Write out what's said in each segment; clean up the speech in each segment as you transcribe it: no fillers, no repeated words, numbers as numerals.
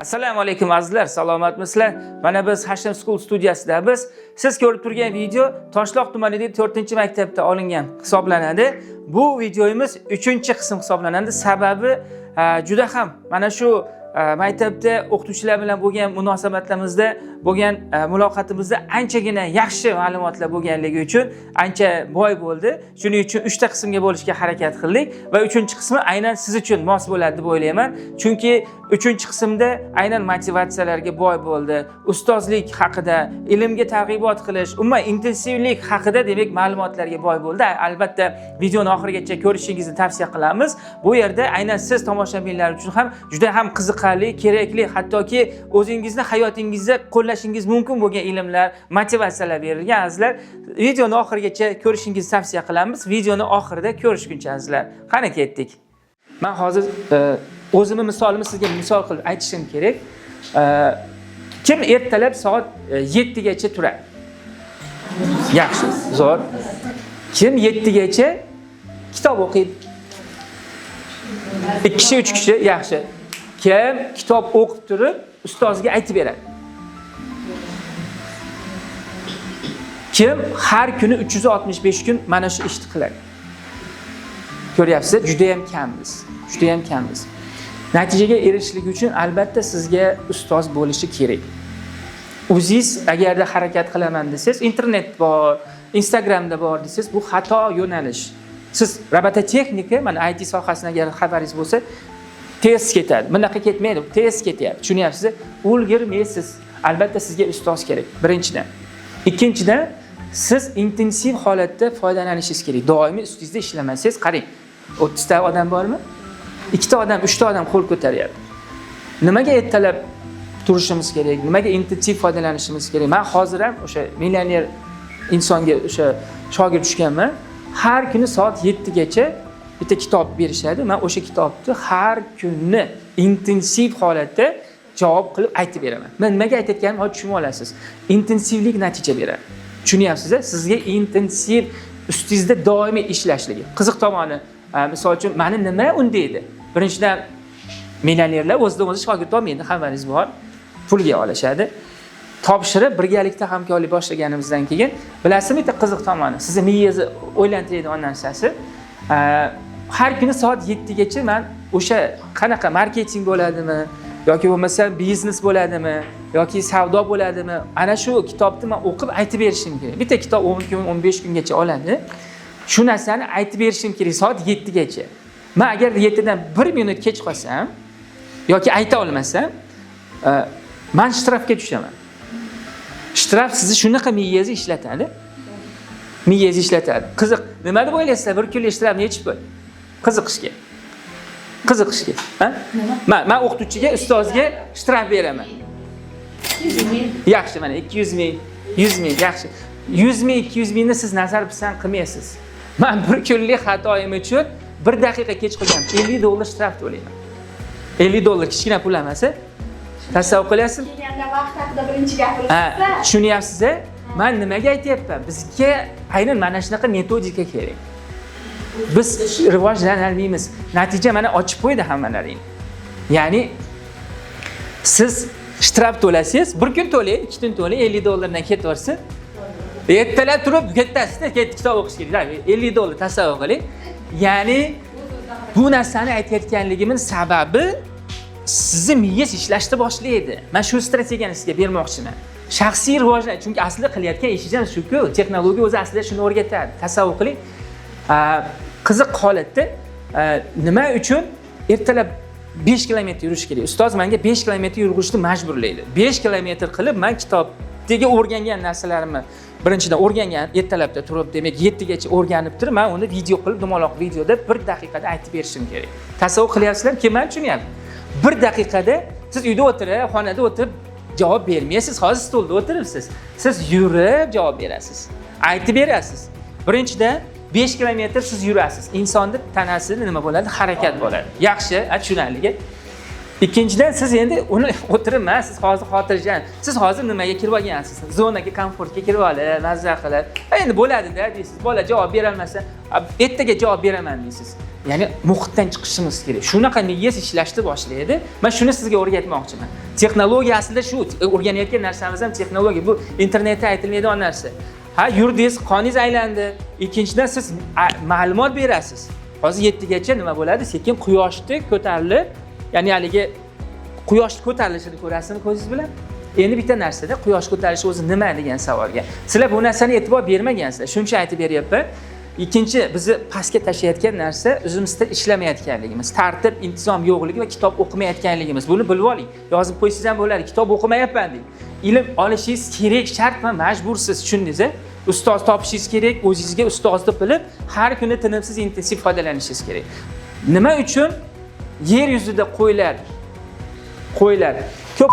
Assalomu alaykum azizlar, salomatmisizlar? Mana biz Hashem School studiyasida. Siz ko'rib turgan video Toshloq tumanidagi 4-maktabda olingan hisoblanadi. Bu videomiz 3-qism hisoblanadi. Sababi juda ham mana shu maktabda o'qituvchilar bilan bo'lgan munosabatlarimizda bo'lgan muloqotimizda anchagina yaxshi ma'lumotlar bo'lganligi uchun ancha boy bo'ldi. Shuning uchun 3 ta qismga bo'lishga harakat qildik va 3-qismi aynan siz uchun mos bo'ladi deb o'ylayman. Chunki 3-qismda aynan motivatsiyalarga boy bo'ldi. Ustozlik haqida, ilmga targ'ibot qilish, umuman intensivlik haqida demak ma'lumotlarga boy bo'ldi. Albatta videoni oxirigacha ko'rishingizni tavsiya qilamiz. Bu yerda aynan siz tomoshabinlar uchun ham juda ham qiziqarli, kerakli, hattoki o'zingizni hayotingizda qo'llashingiz mumkin bo'lgan ilmlar, motivatsiyalar berilgan azizlar. Videoni oxirigacha ko'rishingizni tavsiya qilamiz. Videoni oxirida ko'rishguncha azizlar. Qani ketdik. Men hozir o'zimni misolimni sizga misol qilib aytishim kerak. Kim ertalab soat 7 gacha turadi? Yaxshi, zo'r. Kim 7 gacha kitob o'qiydi? 2 kishi, 3 kishi, yaxshi. Kim kitob o'qib turib ustozga aytib beradi? Kim har kuni 365 kun mana shu ishni qiladi? Ko'ryapsiz, juda ham kammiz. Juda ham kammiz. Natijaga erishishlik uchun albatta sizga ustoz bo'lishi kerak. O'zingiz agarda harakat qilaman desangiz, internet bor, Instagramda bor desangiz, bu xato yo'nalish. Siz robototexnika, mana IT sohasini agar xabaringiz bo'lsa, tez ketadi. Bunaqa ketmaydi, tez ketyapti. Tushunyapsiz? Ulgurmaysiz. Albatta sizga ustoz kerak. Birinchidan. Ikkinchidan, siz intensiv holatda foydalanishingiz kerak. Doimiy ustingizda ishlamasangiz, qarang, 30 ta odam bormi? 2 ta odam, 3 ta odam qo'l ko'taryapti. Nimaga ertalab turishimiz kerak? Nimaga intensiv foydalanishimiz kerak? Men hozir ham o'sha millioner insonga o'sha shogird tushganman. Har kuni soat 7 gacha bitta kitob berishadi. Men o'sha kitobni har kuni intensiv holatda javob qilib aytib beraman. Men nimaga aytayotganimni hozir tushunib olasiz. Intensivlik natija beradi. Tushunyapsiz-a? Sizga intensiv ustingizda doimiy ishlashligi. Qiziq tomoni, misol uchun meni nima undaydi? Birinchidan millionerlar o'zidan o'zi shogird olmaydi, xabaringiz bor. Pulga olishadi. Topshirib birgalikda hamkorlik boshlaganimizdan keyin bilasizmi bitta qiziq tomoni, sizni miyangizni o'ylantiradigan narsasi, har kuni soat 7 gacha men o'sha qanaqa marketing bo'ladimi yoki bo'lmasa biznes bo'ladimi yoki savdo bo'ladimi, ana shu kitobni men o'qib aytib berishim kerak. Bitta kitob 10 kun, 15 kungacha oladi. Shu narsani aytib berishim kerak soat 7 gacha. Men agar 7 dan 1 minut kech qolsam yoki ayta olmasam, men shtrafga tushaman. Shtraf sizni shunaqa miyangizni ishlatadi. Miyangizni ishlatadi. Qiziq, nima deb o'ylaysizlar? Bir kunlik shtraf nechi pul? Qiziqishga. Qiziqishga, ha? Men o'qituvchiga, ustozga shtraf beraman. 200 ming. Yaxshi, mana 200 ming, 100 ming, yaxshi. 100 ming, 200 mingni siz nazar pisand qilmaysiz. Men bir kunlik xatoyim uchun 1 daqiqa kech qolgan $50 shtraf to'layman. $50 kichkina pul emas, tasavvur qilyapsizmi? Kelganda vaqt haqida birinchi gapirishsa. Ha, tushunyapsiz-a? Men nimaga aytyapman? Bizga aynan mana shunaqa metodika kerak. Biz rivojlana olmaymiz. Natija mana ochib qo'ydi hammalaring. Ya'ni siz shtraf to'lasangiz, bir kun to'lang, 2 kun to'lang, $50 dan ketaversin. Ertalab turib ketasizda, ketdi kitob o'qish kerak. $50 tasavvur qiling. Ya'ni bu narsani aytayotganligimin sababi sizni miyangiz ishlashni boshlaydi. Men shu strategiyani sizga bermoqchiman. Shaxsiy rivojlanish, chunki aslida qilayotgan ishingiz ham shu-ku, texnologiya o'zi aslida shuni o'rgatadi. Tasavvur qiling. Qiziq holatda nima uchun ertalab 5 kilometr yurish kerak? Ustoz menga 5 kilometr yurishni majburlaydi. 5 kilometr qilib men kitobdagi o'rgangan narsalarimni birinchidan o'rgangan ertalabda turib, demak 7 gacha o'rganib turib, men uni video qilib, dumaloq videoda 1 daqiqada aytib berishim kerak. Tasavvur qilyapsizlar, kim meni tushunyapti? 1 daqiqada siz uyda o'tirib, xonada o'tirib javob bermaysiz, hozir stolda o'tiribsiz. Siz yurib javob berasiz. Aytib berasiz. Birinchidan 5 kilometr siz yurasiz. Insonni tanasida nima bo'ladi? Harakat bo'ladi. Yaxshi, tushunarli. Ikkinchidan siz endi uni o'tirib emas, siz hozir xotirjam. Siz hozir nimaga kirib olgansiz? Zonaga, komfortga kirib olib, mazza qilib. Endi bo'ladi-da deysiz. Bola javob bera olmasa, ertaga javob beraman deysiz. Ya'ni muhitdan chiqishimiz kerak. Shunaqa miyangiz ishlashni boshlaydi. Men shuni sizga o'rgatmoqchiman. Texnologiya aslida shu o'rganayotgan narsamiz ham texnologiya. Bu internetda aytilmaydigan narsa. Ha, yurdingiz, qoningiz aylandi. Ikkinchidan, siz ma'lumot berasiz. Hozir 7 gacha nima bo'ladi? Sekin quyoshni ko'tarilib, ya'ni haligi quyosh ko'tarilishini ko'rasizmi ko'zingiz bilan? Endi bitta narsada, quyosh ko'tarilishi o'zi nima degan savolga. Sizlar bu narsani e'tibor bermagansizlar. Shuncha aytib beryapman. Ikkinchi, bizni pastga tashlayotgan narsa o'zimizda ishlamayotganligimiz, tartib, intizom yo'qligi va kitob o'qimayotganligimiz. Buni bilib oling. Yozib qo'ysangiz ham bo'ladi. Kitob o'qimayapman deng. Ilm olishingiz kerak, shartmi, majbursiz, tushundingiz? Ustoz topishingiz kerak, o'zingizga ustozni bilib, har kuni tinimsiz intensiv foydalanishingiz kerak. Nima uchun yer yuzida qo'ylar ko'p?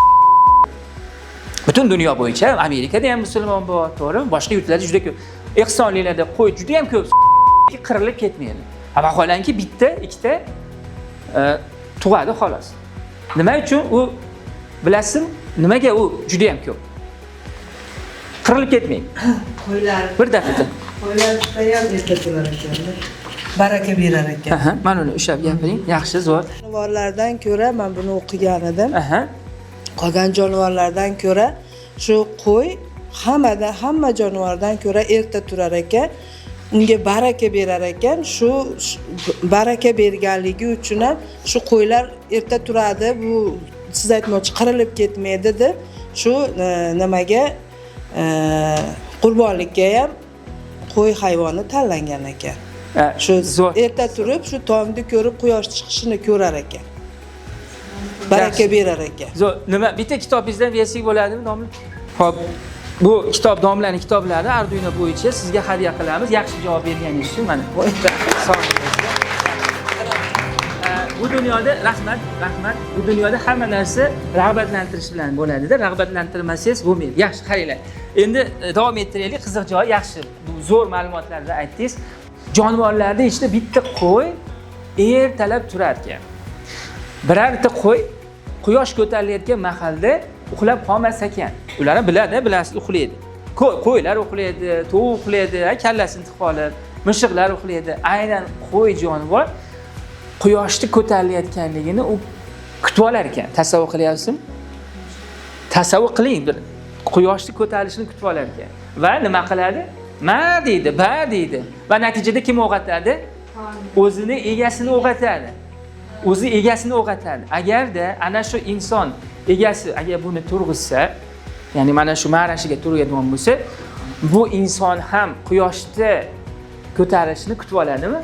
Butun dunyo bo'yicha, Amerikada ham musulmon bor, to'g'rimi? Boshqa yurtlarda juda ko'p. Ehsonliklarda qo'y juda ham ko'p, qirilib ketmaydi. Ha, vaholanki bitta, ikkita tug'adi xolos. Nima uchun u, bilasizmi? Nimaga u juda ham ko'p? Qirilib ketmaydi. Qo'ylar, Bir daqiqa. qo'ylar judayam erta turar ekanda. Baraka berar ekan. Aha, mana uni ushlab gapiring. Yaxshi, zo'r. Jonivorlardan ko'ra men buni o'qigan edim. Qolgan jonivorlardan ko'ra shu qo'y hamma jonivordan ko'ra erta turar ekan. Unga baraka berar ekan. Shu baraka berganligi uchun ham shu qo'ylar erta turadi. Bu siz aytmoqchi qirilib ketmaydi deb shu nimaga qurbonlikka ham qo'y hayvoni tanlangan ekan. Shu Zo'r. erta turib, shu tongni ko'rib, quyosh chiqishini ko'rar ekan. Baraka berar ekan. Zo'r. Nima, bitta kitobingizdan bersak bo'ladimi, domla? Xo'p, bu kitob domlaning kitoblari Arduino bo'yicha sizga hadya qilamiz. Yaxshi javob berganingiz uchun mana. Sog' bo'ling. Bu dunyoda, rahmat, rahmat. Bu dunyoda hamma narsa rag'batlantirish bilan bo'ladida. Rag'batlantirmasangiz bo'lmaydi. Yaxshi, qaranglar. Endi davom ettiraylik. Qiziq joyi, yaxshi. Bu zo'r ma'lumotlarni aytdingiz. Jonivorlarning ichida bitta qo'y ertalab turar ekan. Birorta qo'y quyosh ko'tarilayotgan mahalda uxlab qolmas ekan. Ular ham biladi, bilasiz, uxlaydi. Qo'ylar uxlaydi, tovuq uxlaydi, kallasini tiqib olib, mishiqlar uxlaydi. Aynan qo'y jonivor quyoshni ko'tarilayotganligini u kutib olar ekan. Tasavvur qilyapsizmi? Tasavvur qiling, bir quyoshni ko'tarilishini kutib olar ekan. Va nima qiladi? Ma deydi, ba deydi. Va natijada kim uyg'otadi? O'zini egasini uyg'otadi. O'zi egasini uyg'otadi. Agarda ana shu inson egasi agar buni turg'izsa, ya'ni mana shu ma'rashiga turadigan bo'lsa, bu inson ham quyoshni ko'tarilishini kutib oladimi?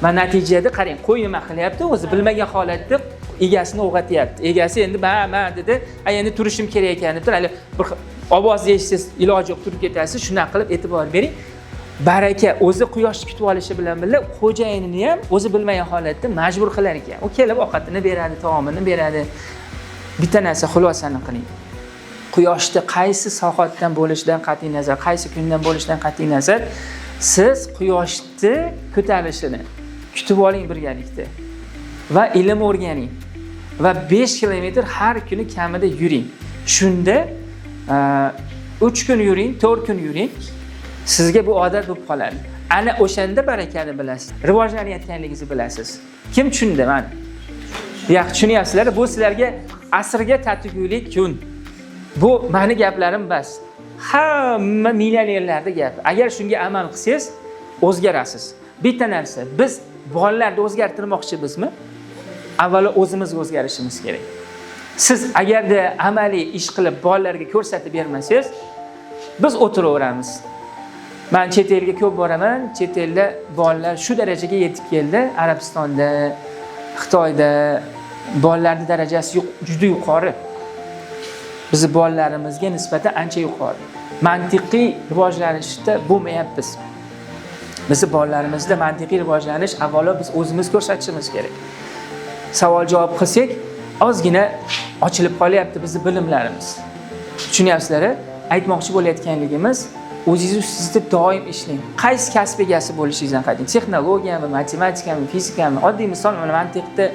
Va natijada qarang, qo'y nima qilyapti? O'zi bilmagan holatda egasini uyg'otyapti. Egasi endi ma ma dedi, a endi turishim kerak ekan deb, hali bir ovozni eshitsangiz iloji yo'q turib ketasiz. Shunaqa qilib e'tibor bering. Baraka o'zi quyoshni kutib olishi bilan birga xo'jayinini ham o'zi bilmagan holatda majbur qilar ekan. U kelib ovqatini beradi, taomini beradi. Bitta narsa xulosani qiling. Quyoshda qaysi soatdan bo'lishidan qat'iy nazar, qaysi kundan bo'lishidan qat'iy nazar, siz quyoshni ko'tarilishini kutib oling birgalikda va ilm o'rganing va 5 kilometr har kuni kamida yuring. Shunda 3 kun yuring, 4 kun yuring, sizga bu odat bo'lib qoladi. Ana o'shanda barakani bilasiz, rivojlanayotganligingizni bilasiz. Kim tushundi mana? Yaxshi tushunyapsizlar. Bu sizlarga asrga tatigulik kun. Bu mani gaplarim bas. Hamma millionerlarning gapi. Agar shunga amal qilsangiz, o'zgarasiz. Bitta narsa, biz bolalarni o'zgartirmoqchimizmi? Avvalo o'zimiz o'zgarishimiz kerak. Siz agarda amaliy ish qilib bolalarga ko'rsatib bermasangiz, biz o'tiraveramiz. Men chet elga ko'p boraman. Chet elda bolalar shu darajaga yetib keldi. Arabistonda, Xitoyda bolalarning darajasi juda yuqori. Bizni bolalarimizga nisbatan ancha yuqori. Mantiqiy rivojlanishda bo'lmayapmiz. Bizni bolalarimizda mantiqiy rivojlanish avvalo biz o'zimiz ko'rsatishimiz kerak. Savol javob qilsak, ozgina ochilib qolyapti bizni bilimlarimiz. Tushunyapsizlar? Aytmoqchi bo'layotganligimiz, o'zingiz ustida doim ishlang. Qaysi kasb egasi bo'lishingizdan qat'iy, texnologiyami, matematikami, fizikami, oddiy misol, mana mantiqda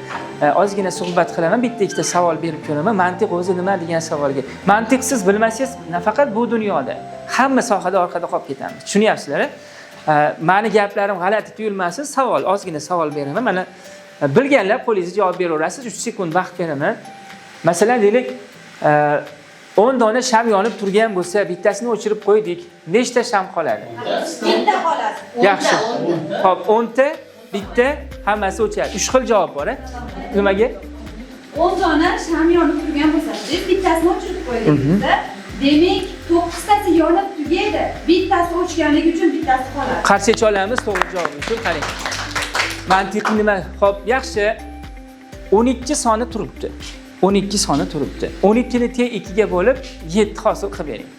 ozgina suhbat qilaman, bitta ikkita savol berib ko'raman. Mantiq o'zi nima degan savolga. Mantiqsiz bilmasangiz, nafaqat bu dunyoda, hamma sohada orqada qolib ketamiz. Tushunyapsizlar? Mani gaplarim g'alati tuyulmasin, savol, ozgina savol beraman. Mana bilganlar qo'lingizni javob beraverasiz, 3 sekund vaqt beraman. Masalan, deylik, 10 dona sham yonib turgan bo'lsa, bittasini o'chirib qo'ydik. Nechta sham qoladi? Bitta qoladi. Yaxshi. Xo'p, 10 ta, bitta, hammasi o'chadi. 3 xil javob bor, a? Nimaga? 10 dona sham yonib turgan bo'lsa, biz bittasini o'chirib qo'ydik-da. Demak, 9 tasi yonib tugaydi. Bittasi o'chganligi uchun bittasi qoladi. Qarshi olamiz to'g'ri javob uchun. Qarang. Mantiqiy nima? Xo'p, yaxshi. 12 soni turibdi. 12 soni turibdi. 12 ni teng 2 ga bo'lib 7 hosil qilib bering.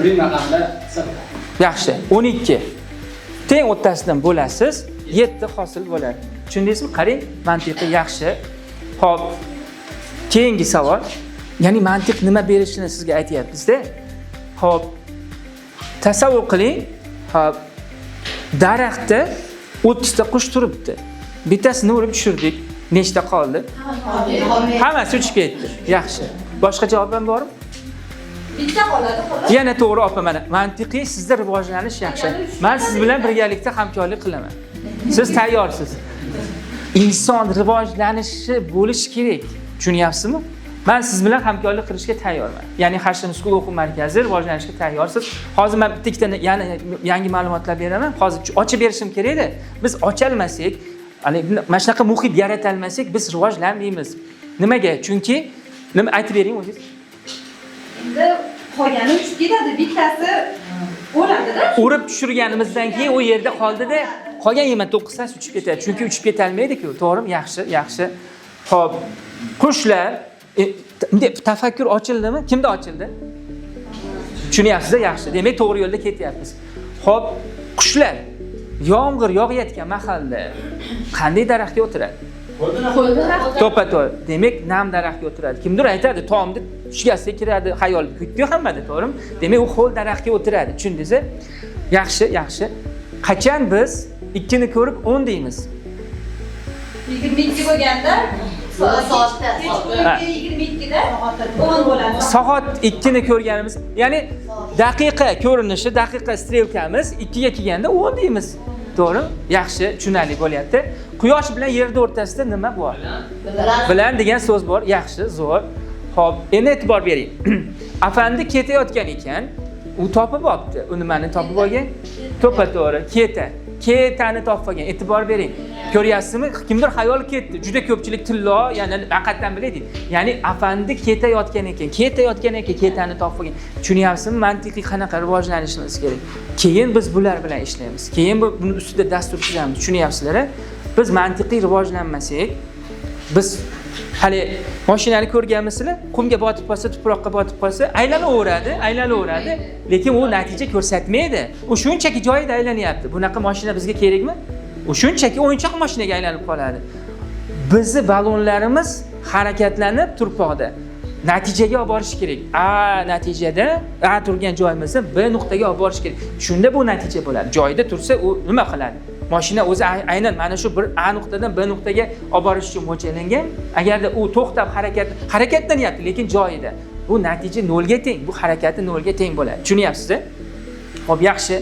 Rim raqamda hisob. Yaxshi. 12 teng o'rtasidan bo'lasiz, 7 hosil bo'ladi. Tushundingizmi? Qarang, mantiqiy yaxshi. Xo'p, keyingi savol. Ya'ni mantiq nima berishini sizga aytyapmiz-da. Xo'p, tasavvur qiling. Xo'p, daraxtda 30 ta qush turibdi. Bittasini urib tushirdik. Nechta qoldi? Hammasi uchib ketdi. Yaxshi. Boshqa javob ham bormi? Bitta qoladi, xolos. Yana to'g'ri opa, mana mantiqiy sizda rivojlanish yaxshi. Men siz bilan birgalikda hamkorlik qilaman. Siz tayyorsiz. Inson rivojlanishi bo'lishi kerak. Tushunyapsizmi? Men siz bilan hamkorlik qilishga tayyorman. Ya'ni Hashem School o'quv markazi rivojlanishga tayyorsiz. Hozir men bitta ikkita yana yangi ma'lumotlar beraman. Hozir ochib berishim kerak edi. Biz ochalmasak, hani mana shunaqa muhit yaratalmasak, biz rivojlanmaymiz. Nimaga? Chunki nima aytib bering o'zingiz? Endi qolgani uchib ketadi, bittasi o'ladida. Urib tushirganimizdan keyin u yerda qoldida, qolgan 29 tasi uchib ketadi. Chunki uchib ketalmaydi-ku. To'g'rimi? Yaxshi, yaxshi. Xo'p, qushlar bunday tafakkur ochildimi? Kimda ochildi? Tushunyapsiz-a? Yaxshi. Demak, to'g'ri yo'lda ketyapmiz. Xo'p, qushlar yomg'ir yog'ayotgan mahalda qanday daraxtga o'tiradi? To'ppa-to'g'ri. Demak, nam daraxtga o'tiradi. Kimdir aytadi, tomni tushgasiga kiradi, xayol kutdi hammada, to'g'rimi? Demak, u ho'l daraxtga o'tiradi. Tushundingiz? Yaxshi, yaxshi. Qachon biz 2 ni ko'rib 10 deymiz? 22 bo'lganda Soatda. 22 da 10 bo'ladi. Soat 2 ni ko'rganimiz, ya'ni daqiqa ko'rinishi, daqiqa strelkamiz 2 ga kelganda 10 deymiz. To'g'rimi? Yaxshi, tushunarli bo'lyapti. Quyosh bilan yerning o'rtasida nima bor? Bilan degan so'z bor. Yaxshi, zo'r. Xo'p, endi e'tibor bering. Afandi ketayotgan ekan, u topib olibdi. U nimani topib olgan? To'ppa-to'g'ri, keta. Ketani topib olgan. E'tibor bering. Ko'ryapsizmi? Kimdir xayol ketdi. Juda ko'pchilik tillo, ya'ni haqiqatan biladi. Ya'ni afandi ketayotgan ekan, ketayotgan ekan, ketani topib olgan. Tushunyapsizmi? Mantiqiy qanaqa rivojlanishimiz kerak. Keyin biz bular bilan ishlaymiz. Keyin buni ustida dastur tuzamiz. Tushunyapsizlar? Biz mantiqiy rivojlanmasak, biz hali mashinani ko'rganmisizlar? Qumga botib qolsa, tuproqqa botib qolsa, aylanaveradi, aylanaveradi, lekin u natija ko'rsatmaydi. U shunchaki joyida aylanyapti. Bunaqa mashina bizga kerakmi? U shunchaki o'yinchoq mashinaga aylanib qoladi. Bizni ballonlarimiz harakatlanib turpoqda natijaga olib borish kerak. A natijada A turgan joyimizda B nuqtaga olib borish kerak. Shunda bu natija bo'ladi. Joyida tursa u nima qiladi? Mashina o'zi aynan mana shu bir A nuqtadan B nuqtaga olib borish uchun mo'ljallangan. Agarda u to'xtab harakatlanyapti, lekin joyida. Bu natija nolga teng, bu harakati nolga teng bo'ladi. Tushunyapsiz-a? Xo'p, yaxshi.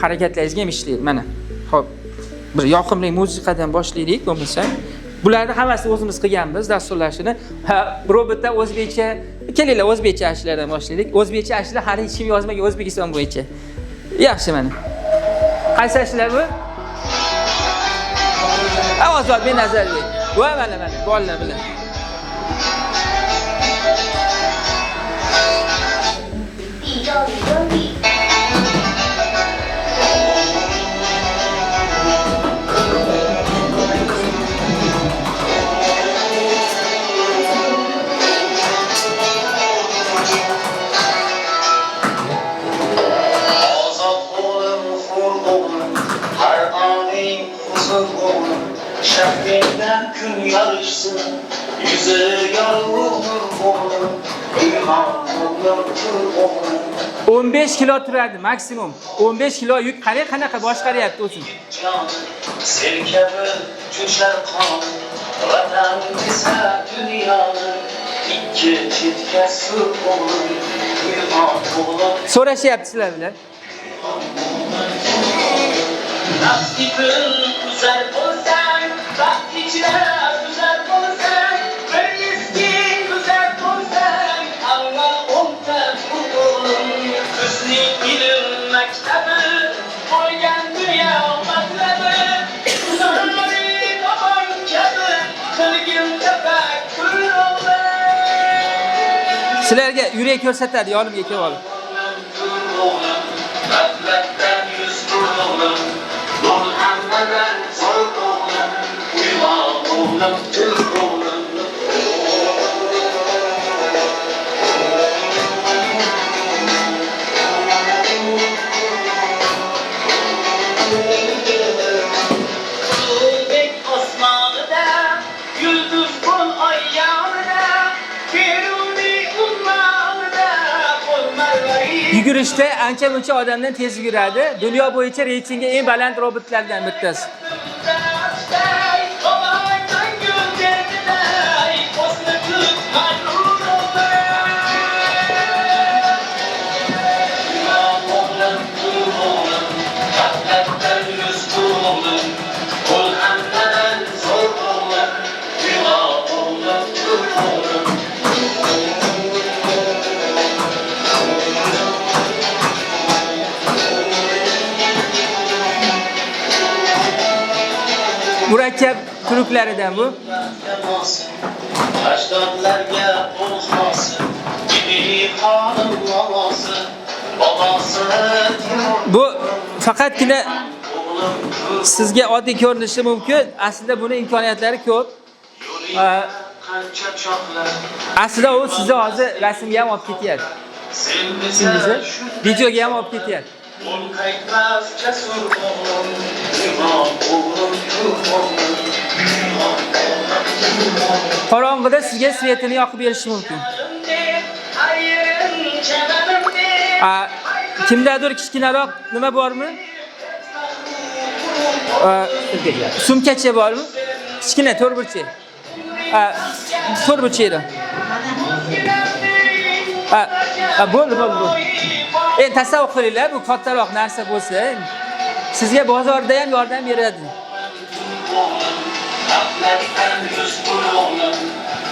Harakatlaringizga ham ishlaydi mana. Xo'p, bir yoqimli musiqadan boshlaylik bo'lmasa. Bularni hammasini o'zimiz qilganmiz, dasturlashini. Ha, robotda o'zbekcha, kelinglar o'zbekcha ashuladan boshlaylik. O'zbekcha ashula hali hech kim yozmagan O'zbekiston bo'yicha. Yaxshi mana. Qaysi ashula bu? Ozodbek Nazarbek. Va mana mana bolalar bilan. Ozod o'g'lim, hur o'g'lim, har oning huzur o'g'lim, shafqatdan kun yorishsin, yuzi yorug' nur o'g'lim, uyg'on o'g'lim, tur o'g'lim. 15 kilo turadi maksimum. 15 kilo yuk qarang qanaqa boshqaryapti o'zini. Sel kabi jo'shar qon, vatan desa dunyoni, ikki chetga sur o'g'lim, uyg'on o'g'lim. So'rashyapti sizlar bilan. Nafs ipin uzar bo'lsang, baxt ichida uzar bo'lsang. Sizlarga yurak ko'rsatadi, yonimga kelib olib. O'g'lim, g'aflatdan yuz bur o'g'lim, bo'l hammadan zo'r o'g'lim, uyg'on o'g'lim, tur o'g'lim. Ulug'bek osmonida, yulduz bo'l oy yonida, Beruniy ummonida, qo'l marvarid. Yugurishda ancha muncha odamdan tez yuguradi. Dunyo bo'yicha reytingi eng baland robotlardan bittasi. Murakkab truklaridan bu. Ajdodlarga o'lxosi, Bibi xonim bobosi, bobosi Temur. Bu faqatgina O'g'lim tur. Sizga oddiy ko'rinishi mumkin. Aslida buni imkoniyatlari ko'p. Yo'lingda qancha choqlar. Aslida u sizni hozir rasmga ham olib ketyapti. Sen Tushundingizmi? Videoga ham olib ketyapti. Qo'l qaytmas jasur o'g'lim, uyg'on o'g'lim, tur o'g'lim, uyg'on o'g'lim, tur o'g'lim. Qorong'ida sizga свет ini yoqib berishi mumkin. Deb, ayirim chamanim deb. Kimdadir kichkinaroq nima bormi? Sumkacha bormi? Kichkina to'rtburchak. To'rtburchak edi. Bo'ldi, bo'ldi, bo'ldi. Endi tasavvur qilinglar, bu kattaroq narsa bo'lsa, sizga bozorda ham yordam beradi. G'aflatdan yuz bur o'g'lim,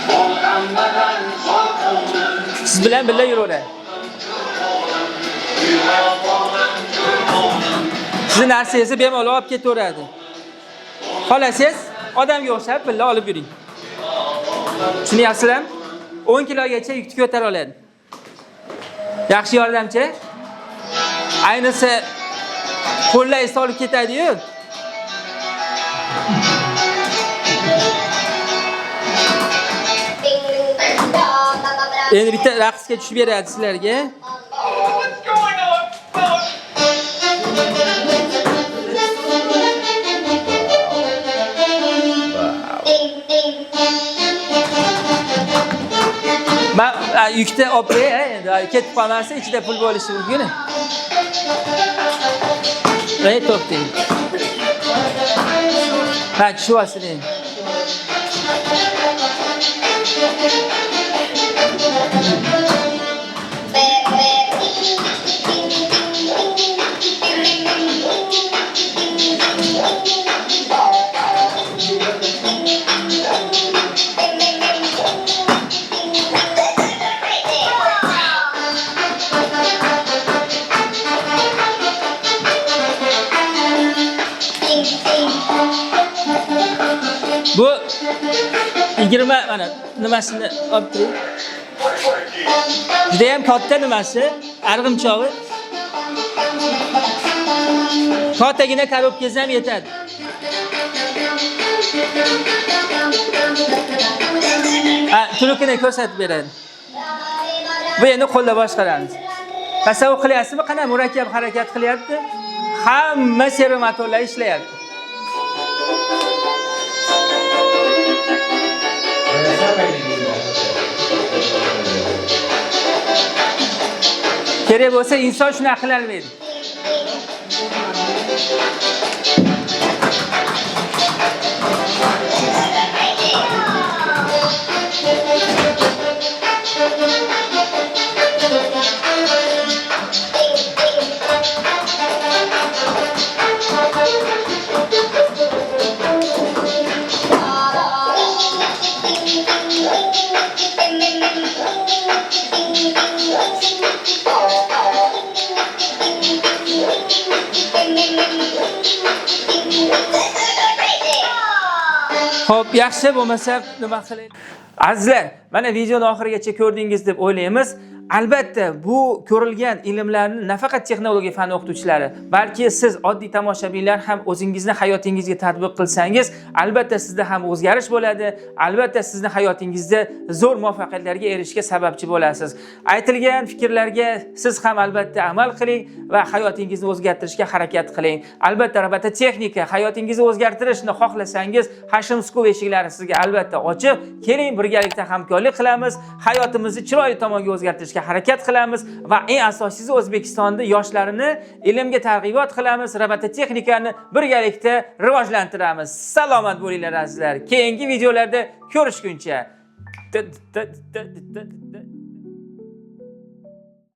bo'l hammadan zo'r o'g'lim. Siz bilan birga yuraveradi. Uyg'on o'g'lim, tur o'g'lim. Sizni narsangizni bemalol olib ketaveradi. Xohlasangiz odamga o'xshab birga olib yuring. Tushunyapsizlarmi? 10 kilogacha yukni ko'tara oladi. Yaxshi yordamchi. Ayniqsa qo'llar solib ketadi-yu. Endi bitta raqsga tushib beradi sizlarga. What's going on? Man yukni olib qo'yay, endi ketib qolmasa ichida pul bo'lishi mumkin. Ey, to'xtang. Ha, tushib olsin endi. Bu 20 mana nimasini olib turing. Juda ham katta nimasi, arg'imchog'i. Kattagina korobkangiz ham yetadi. Ha, trukini ko'rsatib beradi. Bu endi qo'lda boshqaramiz. Tasavvur qilyapsizmi, qanday murakkab harakat qilyapti? Hamma servomotorlar ishlayapti. Kerak bo'lsa inson shunaqa qilolmaydi. Xo'p, yaxshi bo'lmasa nima qilaylik? Azizlar, mana videoni oxirigacha ko'rdingiz deb o'ylaymiz. Albatta, bu ko'rilgan ilmlarni nafaqat texnologiya fani o'qituvchilari, balki siz oddiy tomoshabinlar ham o'zingizni hayotingizga tatbiq qilsangiz, albatta sizda ham o'zgarish bo'ladi. Albatta sizni hayotingizda zo'r muvaffaqiyatlarga erishishga sababchi bo'lasiz. Aytilgan fikrlarga siz ham albatta amal qiling va hayotingizni o'zgartirishga harakat qiling. Albatta robototexnika hayotingizni o'zgartirishni xohlasangiz, Hashim School eshiklari sizga albatta ochiq. Keling, birgalikda hamkorlik qilamiz, hayotimizni chiroyli tomonga o'zgartirishga harakat qilamiz va eng asosiysi O'zbekistonda yoshlarini ilmga targ'ibot qilamiz, robototexnikani birgalikda rivojlantiramiz. Salomat bo'linglar, azizlar. Keyingi videolarda ko'rishguncha. T- t- t- t- t-